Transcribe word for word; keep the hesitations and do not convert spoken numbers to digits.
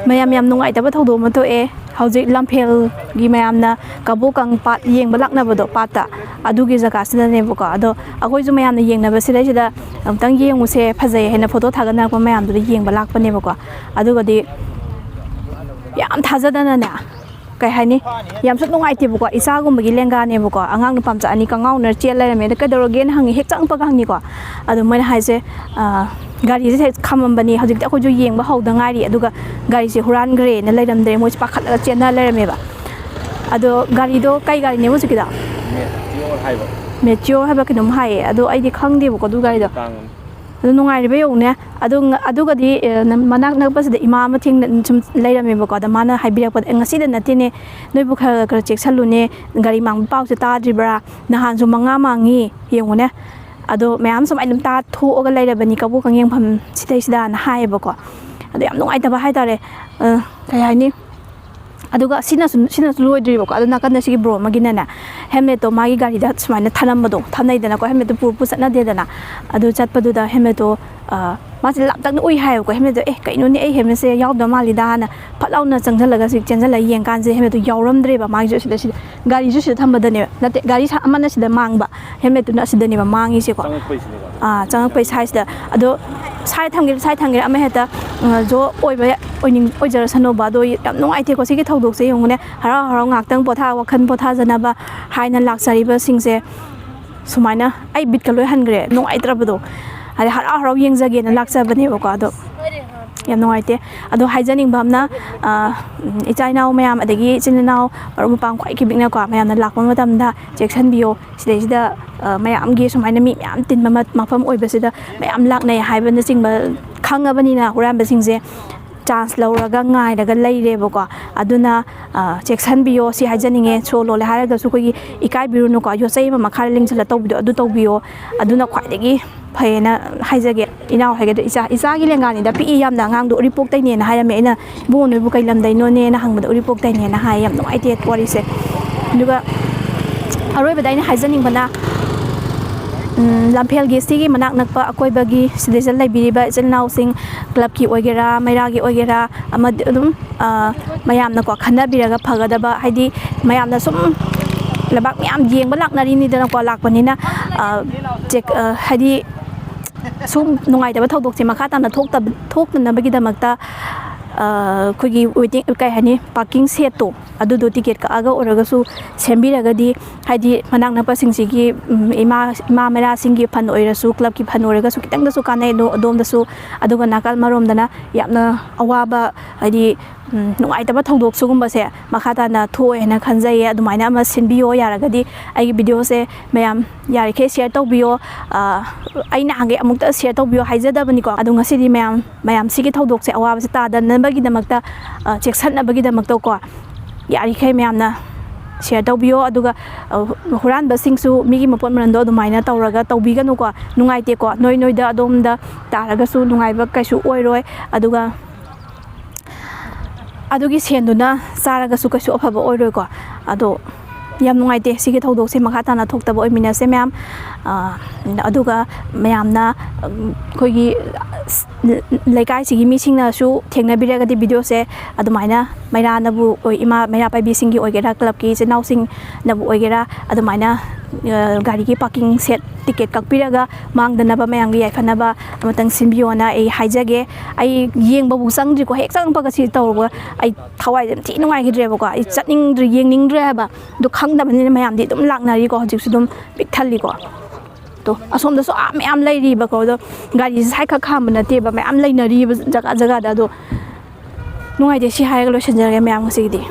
ꯃꯌꯥꯝ ꯌꯥꯝ ꯅꯨꯡꯉꯥꯏꯇꯕ ꯊꯧꯗꯣꯛ ꯑꯃ ꯊꯣꯛꯑꯦ꯫ ꯍꯧꯖꯤꯛ ꯂꯝꯐꯦꯜꯒꯤ ꯃꯌꯥꯝꯅ ꯀꯕꯣꯀꯪ ꯄꯥꯠ ꯌꯦꯡꯕ ꯂꯥꯛꯅꯕꯗꯣ, ꯄꯥꯠꯇ, ꯑꯗꯨꯒꯤ ꯖꯒꯥꯁꯤꯗꯅꯦꯕꯀꯣ꯫ ꯑꯗꯣ ꯑꯩꯈꯣꯏꯁꯨ ꯃꯌꯥꯝꯅ ꯌꯦꯡꯅꯕ ꯁꯤꯗꯩꯁꯤꯗ ꯑꯃꯨꯛꯇꯪ ꯌꯦꯡꯉꯨꯁꯦ, ꯐꯖꯩ ꯍꯥꯏꯅ ꯐꯣꯇꯣ ꯊꯥꯒꯠꯅꯔꯛꯄ ꯃꯌꯥꯝꯗꯨꯗ ꯌꯦꯡꯕ ꯂꯥꯛꯄꯅꯦꯕꯀꯣ꯫ ꯑꯗꯨꯒꯗꯤ ꯌꯥꯝ ꯊꯥꯖꯗꯅꯅꯦ, ꯀꯩ ꯍꯥꯏꯅꯤ, ꯌꯥꯝꯁꯨ ꯅꯨꯡꯉꯥꯏꯇꯦꯕꯀꯣ꯫ ꯏꯆꯥꯒꯨꯝꯕꯒꯤ ꯂꯦꯡꯒꯥꯅꯦꯕꯀꯣ꯫ ꯑꯉꯥꯡ ꯅꯨꯄꯥ ꯃꯆꯥ ꯑꯅꯤ ꯀꯉꯥꯎꯅꯔ ꯆꯦꯜ ꯂꯩꯔꯝꯃꯦ꯫ "ꯑꯗ ꯀꯩꯗꯧꯔꯒꯦꯅ?" ꯍꯪꯉꯤ, ꯍꯦꯛ ꯆꯪꯉꯛꯄꯒ ꯍꯪꯉꯤꯀꯣ꯫ ꯑꯗꯣ ꯃꯣꯏꯅ ꯍꯥꯏꯁꯦ, ꯑ, ꯒꯥꯔꯤꯁꯦ ꯍꯦꯛ ꯈꯥꯝꯃꯝꯕꯅꯤ, ꯍꯧꯖꯤꯛꯇꯤ ꯑꯩꯈꯣꯏꯁꯨ ꯌꯦꯡꯕ ꯍꯧꯗ ꯉꯥꯏꯔꯤ, ꯑꯗꯨꯒ ꯒꯥꯔꯤꯁꯦ ꯍꯨꯔꯥꯟꯈ꯭ꯔꯦꯅ ꯂꯩꯔꯝꯗ꯭ꯔꯦ꯫ ꯃꯣꯏꯁꯦ ꯄꯥꯈꯠꯂꯒ ꯆꯦꯟꯅ ꯂꯩꯔꯝꯃꯦꯕ꯫ ꯑꯗꯣ ꯒꯥꯔꯤꯗꯣ ꯀꯩ ꯒꯥꯔꯤꯅꯦꯕ ꯍꯧꯖꯤꯛꯀꯤꯗꯣ? ꯃꯦꯇꯤꯌꯣꯔ ꯍꯥꯏꯕ꯫ ꯃꯦꯇꯤꯌꯣꯔ ꯍꯥꯏꯕ ꯀꯩꯅꯣꯝ ꯍꯥꯏꯌꯦ, ꯑꯗꯣ ꯑꯩꯗꯤ ꯈꯪꯗꯦꯕꯀꯣ ꯑꯗꯨ ꯒꯥꯔꯤꯗꯣ꯫ ꯇꯥꯡꯕꯅꯤ꯫ ꯑꯗꯨ ꯅꯨꯡꯉꯥꯏꯔꯤꯕ ꯌꯦꯡꯉꯨꯅꯦ꯫ ꯑꯗꯨ ꯉ-, ꯑꯗꯨꯒꯗꯤ, ꯑꯦ, ꯅ-, ꯃꯅꯥꯛ ꯅꯛꯄꯁꯤꯗ ꯏꯃꯥ ꯑꯃ ꯊꯦꯡꯅ ꯁꯨꯝ ꯂꯩꯔꯝꯃꯦꯕꯀꯣ꯫ ꯑꯗ ꯃꯥꯅ ꯍꯥꯏꯕꯤꯔꯛꯄꯗ, "ꯑꯦ, ꯉꯁꯤꯗ ꯅꯠꯇꯦꯅꯦ, ꯅꯣꯏꯕꯨ ꯈꯔ ꯈꯔ ꯆꯦꯛꯁꯜꯂꯨꯅꯦ, ꯒꯥꯔꯤ ꯃꯥꯡꯕ ꯄꯥꯎꯁꯦ ꯇꯥꯗ꯭ꯔꯤꯕ꯭ꯔꯥ? ꯅꯍꯥꯟꯁꯨ ꯃꯉꯥ ꯃꯥꯡꯉꯤ, ꯌꯦꯡꯉꯨꯅꯦ꯫ ꯑꯗꯣ ꯃꯌꯥꯝ ꯁꯨꯃꯥꯏꯅ ꯑꯗꯨꯝ ꯇꯥ ꯊꯣꯛꯑꯒ ꯂꯩꯔꯕꯅꯤ ꯀꯕꯣꯀꯪ ꯌꯦꯡꯐꯝ ꯁꯤꯗꯩꯁꯤꯗꯅ" ꯍꯥꯏꯌꯦꯕꯀꯣ꯫ ꯑꯗꯣ ꯌꯥꯝ ꯅꯨꯡꯉꯥꯏꯇꯕ ꯍꯥꯏꯇꯥꯔꯦ꯫ ꯑ, ꯀꯩ ꯍꯥꯏꯅꯤ? ꯑꯗꯨꯒ ꯁꯤꯅꯁꯨ, ꯁꯤꯅꯁꯨ ꯂꯣꯏꯗ꯭ꯔꯤꯕꯀꯣ꯫ ꯑꯗꯨ ꯅꯥꯀꯟꯗ ꯁꯤꯒꯤ ꯕ꯭ꯔꯣ ꯑꯃꯒꯤꯅꯅꯦ, ꯍꯦꯜꯃꯦꯠꯇꯣ ꯃꯥꯒꯤ ꯒꯥꯔꯤꯗ ꯁꯨꯃꯥꯏꯅ ꯊꯅꯝꯕꯗꯣ, ꯊꯝꯅꯩꯗꯅꯀꯣ, ꯍꯦꯜꯃꯦꯠꯇꯣ ꯄꯨꯔ ꯄꯨ ꯆꯠꯅꯗꯦꯗꯅ꯫ ꯑꯗꯨ ꯆꯠꯄꯗꯨꯗ ꯍꯦꯜꯃꯦꯠꯇꯣ, ꯑ, ꯃꯥꯁꯦ ꯂꯥꯞꯇꯛꯅ ꯎꯏ ꯍꯥꯏꯌꯦꯕꯀꯣ꯫ ꯍꯦꯜꯃꯦꯠꯇꯣ, "ꯑꯦ, ꯀꯩꯅꯣꯅꯦ, ꯑꯩ ꯍꯦꯜꯃꯦꯠꯁꯦ ꯌꯥꯎꯗꯕ ꯃꯥꯜꯂꯤꯗꯥꯅ" ꯐꯠ ꯂꯥꯎꯅ ꯆꯪꯁꯤꯜꯂꯒ ꯁꯤ ꯆꯦꯟꯁꯤꯜꯂꯒ ꯌꯦꯡꯀꯥꯟꯁꯤꯗ ꯍꯦꯜꯃꯦꯠꯇꯣ ꯌꯥꯎꯔꯝꯗ꯭ꯔꯦꯕ꯫ ꯃꯥꯒꯤꯁꯨ ꯁꯤꯗ, ꯁꯤꯗ ꯒꯥꯔꯤꯁꯨ ꯁꯤꯗ ꯊꯝꯕꯗꯅꯦꯕ, ꯅꯠꯇꯦ, ꯒꯥꯔꯤ ꯁꯥ-, ꯑꯃꯅ ꯁꯤꯗ ꯃꯥꯡꯕ, ꯍꯦꯜꯃꯦꯠꯇꯨꯅ ꯑꯁꯤꯗꯅꯦꯕ ꯃꯥꯡꯉꯤꯁꯦꯀꯣ꯫ ꯆꯪꯉꯛꯄꯩꯁꯤꯅꯦꯀꯣ꯫ ꯑꯥ, ꯆꯪꯉꯛꯄꯩ ꯁꯥꯏꯁꯤꯗ꯫ ꯑꯗꯣ ꯁꯥꯏ ꯊꯝꯒꯦꯔꯥ, ꯁꯥꯏ ꯊꯝꯒꯦꯔꯥ, ꯑꯃ ꯍꯦꯛꯇ, ꯑ, ꯖꯣ ꯑꯣꯏꯕ ꯑꯣꯏꯅꯤꯡ-, ꯑꯣꯏꯖꯔꯁꯅꯣꯕ꯫ ꯑꯗꯣ ꯌꯥꯝ ꯅꯨꯡꯉꯥꯏꯇꯦꯀꯣ ꯁꯤꯒꯤ ꯊꯧꯗꯣꯛꯁꯦ ꯌꯦꯡꯉꯨꯅꯦ꯫ ꯍꯔꯥꯎ ꯍꯔꯥꯎ ꯉꯥꯛꯇꯪ ꯄꯣꯊꯥ, ꯋꯥꯈꯜ ꯄꯣꯊꯥꯖꯅꯕ ꯍꯥꯏꯅ ꯂꯥꯛꯆꯔꯤꯕꯁꯤꯡꯁꯦ ꯁꯨꯃꯥꯏꯅ ꯑꯩ ꯕꯤꯠꯀ ꯂꯣꯏ ꯍꯟꯈ꯭ꯔꯦ, ꯅꯨꯡꯉꯥꯏꯇ꯭ꯔꯕꯗꯣ꯫ ꯍꯥꯏꯗꯤ ꯍꯔꯥꯎ ꯍꯔꯥꯎ ꯌꯦꯡꯖꯒꯦꯅ ꯂꯥꯛꯆꯕꯅꯦꯕꯀꯣ꯫ ꯑꯗꯣ ꯌꯥꯝ ꯅꯨꯡꯉꯥꯏꯇꯦ꯫ ꯑꯗꯣ ꯍꯥꯏꯖꯅꯤꯡꯕ ꯑꯃꯅ, ꯑ, ꯎꯝ, ꯏꯆꯥ ꯏꯅꯥꯎ ꯃꯌꯥꯝ, ꯑꯗꯒꯤ ꯏꯆꯤꯟ ꯏꯅꯥꯎ ꯃꯔꯨꯞ ꯃꯄꯥꯡ ꯈ꯭ꯋꯥꯏ ꯄꯤꯛꯅꯀꯣ, ꯃꯌꯥꯝꯅ ꯂꯥꯛꯄ ꯃꯇꯝꯗ ꯆꯦꯛꯁꯤꯟꯕꯤꯌꯣ꯫ ꯁꯤꯗꯩꯁꯤꯗ, ꯑ, ꯃꯌꯥꯝꯒꯤ ꯁꯨꯃꯥꯏꯅ ꯃꯤ ꯃꯌꯥꯝ ꯇꯤꯟꯕ ꯃ-, ꯃꯐꯝ ꯑꯣꯏꯕꯁꯤꯗ ꯃꯌꯥꯝ ꯂꯥꯛꯅꯩ ꯍꯥꯏꯕꯅꯆꯤꯡꯕ ꯈꯪꯉꯕꯅꯤꯅ ꯍꯨꯔꯥꯟꯕꯁꯤꯡꯁꯦ ꯆꯥꯟꯁ ꯂꯧꯔꯒ ꯉꯥꯏꯔꯒ ꯂꯩꯔꯦꯕꯀꯣ꯫ ꯑꯗꯨꯅ, ꯑ, ꯆꯦꯛꯁꯤꯟꯕꯤꯌꯣ ꯁꯤ ꯍꯥꯏꯖꯅꯤꯡꯉꯦ꯫ ꯁꯣ ꯂꯣꯜꯂꯦ ꯍꯥꯏꯔꯒꯁꯨ ꯑꯩꯈꯣꯏꯒꯤ ꯏꯀꯥꯏꯕꯤꯔꯨꯅꯨꯀꯣ꯫ ꯌꯣꯠꯆꯩ ꯑꯃ ꯃꯈꯥꯗ ꯂꯤꯡꯁꯤꯜꯂ ꯇꯧꯕꯤꯗꯣ ꯑꯗꯨ ꯇꯧꯕꯤꯌꯣ꯫ ꯑꯗꯨꯅ ꯈ꯭ꯋꯥꯏꯗꯒꯤ ꯐꯩꯌꯦꯅ ꯍꯥꯏꯖꯒꯦ꯫ ꯏꯅꯥꯎ ꯍꯥꯏꯒꯗ꯭ꯔꯥ, ꯏꯆꯥ, ꯏꯆꯥꯒꯤ ꯂꯦꯡꯒꯥꯅꯤꯗ, ꯄꯤꯛꯏ ꯌꯥꯝꯅ꯫ ꯑꯉꯥꯡꯗꯣ ꯎꯔꯤꯄꯣꯛꯇꯩꯅꯦꯅ ꯍꯥꯏꯔꯝꯃꯦ꯫ ꯑꯩꯅ, "ꯏꯕꯨꯡꯉꯣ, ꯅꯣꯏꯕꯨ ꯀꯩ ꯂꯝꯗꯩꯅꯣꯅꯦꯅ?" ꯍꯪꯕꯗ, "ꯎꯔꯤꯄꯣꯛꯇꯩꯅꯦꯅ" ꯍꯥꯏ꯫ ꯌꯥꯝ ꯅꯨꯡꯉꯥꯏꯇꯦ ꯋꯥꯔꯤꯁꯦ꯫ ꯑꯗꯨꯒ ꯑꯔꯣꯏꯕꯗ ꯑꯩꯅ ꯍꯥꯏꯖꯅꯤꯡꯕꯅ, ꯎꯝ, ꯂꯝꯐꯦꯜꯒꯤ ꯁꯤꯒꯤ ꯃꯅꯥꯛ ꯅꯛꯄ ꯑꯀꯣꯏꯕꯒꯤ ꯁꯤꯗꯩꯁꯤꯗ ꯂꯩꯕꯤꯔꯤꯕ ꯏꯆꯤꯜ ꯏꯅꯥꯎꯁꯤꯡ, ꯀ꯭ꯂꯕꯀꯤ ꯑꯣꯏꯒꯦꯔꯥ, ꯃꯩꯔꯥꯒꯤ ꯑꯣꯏꯒꯦꯔꯥ, ꯑꯃꯗꯤ ꯑꯗꯨꯝ, ꯑ, ꯃꯌꯥꯝꯅꯀꯣ ꯈꯟꯅꯕꯤꯔꯒ ꯐꯒꯗꯕ, ꯍꯥꯏꯗꯤ ꯃꯌꯥꯝꯅ ꯁꯨꯝ ꯂꯩꯕꯥꯛ ꯃꯌꯥꯝ ꯌꯦꯡꯕ ꯂꯥꯛꯅꯔꯤꯅꯤꯗꯅꯀꯣ, ꯂꯥꯛꯄꯅꯤꯅ, ꯑ, ꯆꯦꯛ-, ꯑ, ꯍꯥꯏꯗꯤ ꯁꯨꯝ ꯅꯨꯡꯉꯥꯏꯇꯕ ꯊꯧꯗꯣꯛꯁꯦ ꯃꯈꯥ ꯇꯥꯅ ꯊꯣꯛꯇꯕ-, ꯊꯣꯛꯇꯅꯕꯒꯤꯗꯃꯛꯇ, ꯑ, ꯑꯩꯈꯣꯏꯒꯤ ꯋꯦꯇꯤꯡ, ꯀꯩ ꯍꯥꯏꯅꯤ, ꯄꯥꯔꯀꯤꯡ ꯁꯦꯠꯇꯣ, ꯑꯗꯨꯗꯣ ꯇꯤꯀꯦꯠ ꯀꯛꯑꯒ ꯑꯣꯏꯔꯒꯁꯨ ꯁꯦꯝꯕꯤꯔꯒꯗꯤ, ꯍꯥꯏꯗꯤ ꯃꯅꯥꯛ ꯅꯛꯄꯁꯤꯡꯁꯤꯒꯤ, ꯎꯝ, ꯏꯃꯥ, ꯏꯃꯥ ꯃꯩꯔꯥꯁꯤꯡꯒꯤ ꯐꯟ ꯑꯣꯏꯔꯁꯨ, ꯀ꯭ꯂꯕꯀꯤ ꯐꯟ ꯑꯣꯏꯔꯒꯁꯨ ꯈꯤꯇꯪꯗꯁꯨ ꯀꯥꯟꯅꯩ ꯑꯗꯣ-, ꯑꯗꯣꯝꯗꯁꯨ꯫ ꯑꯗꯨꯒ ꯅꯥꯀꯜ ꯑꯃꯔꯣꯝꯗꯅ ꯌꯥꯝꯅ ꯑꯋꯥꯕ, ꯍꯥꯏꯗꯤ, ꯎꯝ, ꯅꯨꯡꯉꯥꯏꯇꯕ ꯊꯧꯗꯣꯛ ꯁꯤꯒꯨꯝꯕꯁꯦ ꯃꯈꯥ ꯇꯥꯅ ꯊꯣꯛꯑꯣꯏ ꯍꯥꯏꯅ ꯈꯟꯖꯩꯌꯦ꯫ ꯑꯗꯨꯃꯥꯏꯅ ꯑꯃ ꯁꯤꯟꯕꯤꯌꯣ, ꯌꯥꯔꯒꯗꯤ ꯑꯩꯒꯤ ꯚꯤꯗꯤꯑꯣꯁꯦ ꯃꯌꯥꯝ ꯌꯥꯔꯤꯈꯩ ꯁꯤꯌꯔ ꯇꯧꯕꯤꯌꯣ꯫ ꯑ, ꯑꯩ ꯅꯍꯥꯟꯈꯩ ꯑꯃꯨꯛꯇ ꯁꯤꯌꯔ ꯇꯧꯕꯤꯌꯣ ꯍꯥꯏꯖꯗꯕꯅꯤꯀꯣ, ꯑꯗꯣ ꯉꯁꯤꯗꯤ ꯃꯌꯥꯝ, ꯃꯌꯥꯝ ꯁꯤꯒꯤ ꯊꯧꯗꯣꯛꯁꯦ, ꯑꯋꯥꯕꯁꯦ ꯇꯥꯗꯅꯕꯒꯤꯗꯃꯛꯇ, ꯑ, ꯆꯦꯛꯁꯤꯟꯅꯕꯒꯤꯗꯃꯛꯇꯀꯣ, ꯌꯥꯔꯤꯈꯩ ꯃꯌꯥꯝꯅ ꯁꯤꯌꯔ ꯇꯧꯕꯤꯌꯣ꯫ ꯑꯗꯨꯒ, ꯑ, ꯍꯨꯔꯥꯟꯕꯁꯤꯡꯁꯨ ꯃꯤꯒꯤ ꯃꯄꯣꯠ ꯃꯔꯜꯗꯣ ꯑꯗꯨꯃꯥꯏꯅ ꯇꯧꯔꯒ ꯇꯧꯕꯤꯒꯅꯨꯀꯣ, ꯅꯨꯡꯉꯥꯏꯇꯦꯀꯣ꯫ ꯅꯣꯏ ꯅꯣꯏꯗ ꯑꯗꯣꯝꯗ ꯇꯥꯔꯒꯁꯨ ꯅꯨꯡꯉꯥꯏꯕ ꯀꯩꯁꯨ ꯑꯣꯏꯔꯣꯏ꯫ ꯑꯗꯨꯒ ꯑꯗꯨꯒꯤ ꯁꯦꯟꯗꯨꯅ ꯆꯥꯔꯒꯁꯨ ꯀꯩꯁꯨ ꯑꯐꯕ ꯑꯣꯏꯔꯣꯏꯀꯣ꯫ ꯑꯗꯣ ꯌꯥꯝ ꯅꯨꯡꯉꯥꯏꯇꯦ, ꯁꯤꯒꯤ ꯊꯧꯗꯣꯛꯁꯦ ꯃꯈꯥ ꯇꯥꯅ ꯊꯣꯛꯇꯕ ꯑꯣꯏꯃꯤꯟꯅꯁꯦ ꯃꯌꯥꯝ꯫ ꯑ, ꯑꯗꯨꯒ ꯃꯌꯥꯝꯅ, ꯎꯝ, ꯑꯩꯈꯣꯏꯒꯤ, ꯑ, ꯂꯩꯀꯥꯏꯁꯤꯒꯤ ꯃꯤꯁꯤꯡꯅꯁꯨ ꯊꯦꯡꯅꯕꯤꯔꯒꯗꯤ ꯚꯤꯗꯤꯑꯣꯁꯦ ꯑꯗꯨꯃꯥꯏꯅ ꯃꯩꯔꯥꯅꯕꯨ ꯑꯣꯏ-, ꯏꯃꯥ ꯃꯩꯔꯥ ꯄꯥꯏꯕꯤꯁꯤꯡꯒꯤ ꯑꯣꯏꯒꯦꯔꯥ, ꯀ꯭ꯂꯕꯀꯤ ꯏꯆꯤꯜ ꯏꯅꯥꯎꯁꯤꯡꯅꯕꯨ ꯑꯣꯏꯒꯦꯔꯥ, ꯑꯗꯨꯃꯥꯏꯅ, ꯑ, ꯒꯥꯔꯤꯒꯤ ꯄꯥꯔꯀꯤꯡ ꯁꯦꯠ ꯇꯤꯀꯦꯠ ꯀꯛꯄꯤꯔꯒ ꯃꯥꯡꯗꯅꯕ, ꯃꯌꯥꯝꯒꯤ ꯌꯥꯏꯐꯅꯕ ꯑꯃꯇꯪ ꯁꯤꯟꯕꯤꯌꯣꯅ ꯑꯩ ꯍꯥꯏꯖꯒꯦ꯫ ꯑꯩ ꯌꯦꯡꯕꯕꯨ ꯆꯪꯗ꯭ꯔꯤꯀꯣ, ꯍꯦꯛ ꯆꯪꯉꯛꯄꯒ ꯁꯤ ꯇꯧꯔꯒ ꯑꯩ ꯊꯋꯥꯏꯁꯦ ꯌꯥꯝ ꯊꯤ ꯅꯨꯡꯉꯥꯏꯈꯤꯗ꯭ꯔꯦꯕꯀꯣ꯫ ꯑꯩ ꯆꯠꯅꯤꯡꯗ꯭ꯔꯦ, ꯌꯦꯡꯅꯤꯡꯗ꯭ꯔꯦ ꯍꯥꯏꯕ꯫ ꯑꯗꯣ ꯈꯪꯗꯕꯅꯤꯅ ꯃꯌꯥꯝꯗꯤ ꯑꯗꯨꯝ ꯂꯥꯛꯅꯔꯤꯀꯣ, ꯍꯧꯖꯤꯛꯁꯨ ꯑꯗꯨꯝ ꯄꯤꯛ ꯊꯜꯂꯤꯀꯣ꯫ ꯑꯗꯣ ꯑꯁꯣꯝꯗꯁꯨ ꯑꯥ ꯃꯌꯥꯝ ꯂꯩꯔꯤꯕꯀꯣ꯫ ꯑꯗꯣ ꯒꯥꯔꯤꯁꯦ ꯁ꯭ꯋꯥꯏꯈꯛ ꯈꯥꯝꯕ ꯅꯠꯇꯦꯕ, ꯃꯌꯥꯝ ꯂꯩꯅꯔꯤꯕ ꯖꯒꯥ ꯖꯒꯥꯗ꯫ ꯑꯗꯣ ꯅꯨꯡꯉꯥꯏꯇꯦ, ꯁꯤ ꯍꯥꯏꯔꯒ ꯂꯣꯏꯁꯤꯟꯖꯔꯒꯦ ꯃꯌꯥꯝ ꯉꯁꯤꯒꯤꯗꯤ꯫